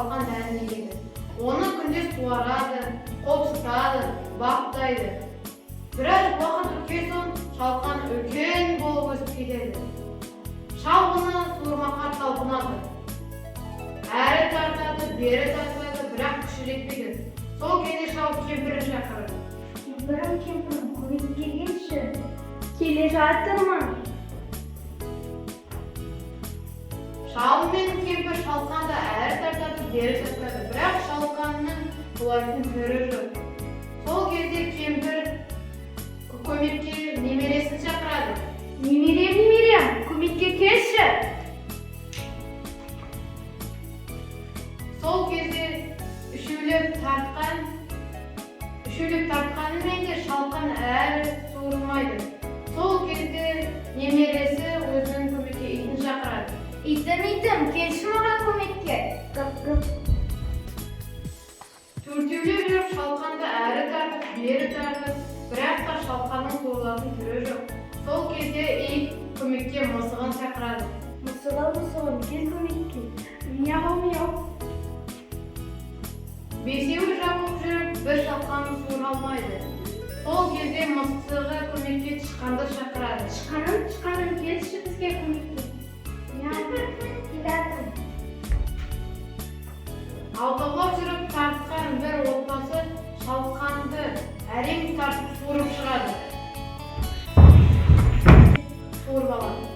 шалқан дәнін егеді. Оны күнде суарады, қопсытады, баптайды. Біраз уақыт өткен соң шалқан үлкен болып өсіп кетеді. Шал оны суырмаққа талпынады. Әрі тартады, бері тартады, бірақ күші жетпейді. Сол кезде шал кемпірін шақырады. Кемпірім, кемпірім, көмекке келші. Келе жатырмын. Шал мен кемпір шалқанды әрі тартады, бері тартады, бірақ шалқанның құлайтын түрі жоқ. Сол кезде кемпір көмекке немересін шақырады. Немерем, немерем, көмекке келші. Сол кезде үшеулеп тартқан, үшеулеп тартқанымен де шалқан әлі суырылмайды. Сол кезде немересі өзінің көмекке итін шақырады. Итім, итім, келші маған көмекке. Гып, гып. Төртеулеп жүріп шалқанды әрі тартып, бері тартып, бірақ та шалқанның суырылатын түрі жоқ. Сол кезде ит көмекке мысығын шақырады. Мысығым, мысығым, кел көмекке. Мяу, мяу. Бесеуі жабылып жүріп, бір шалқанын суыра алмайды. Сол кезде мысығы көмекке тышқанды шақырады. Тышқаным, тышқаным, келші бізге көмекке. Мяу. Келатырмын. Алтаулап жүріп тартқан бір отбасы шалқанды әрең тартып суырып шығады. Суырып алады.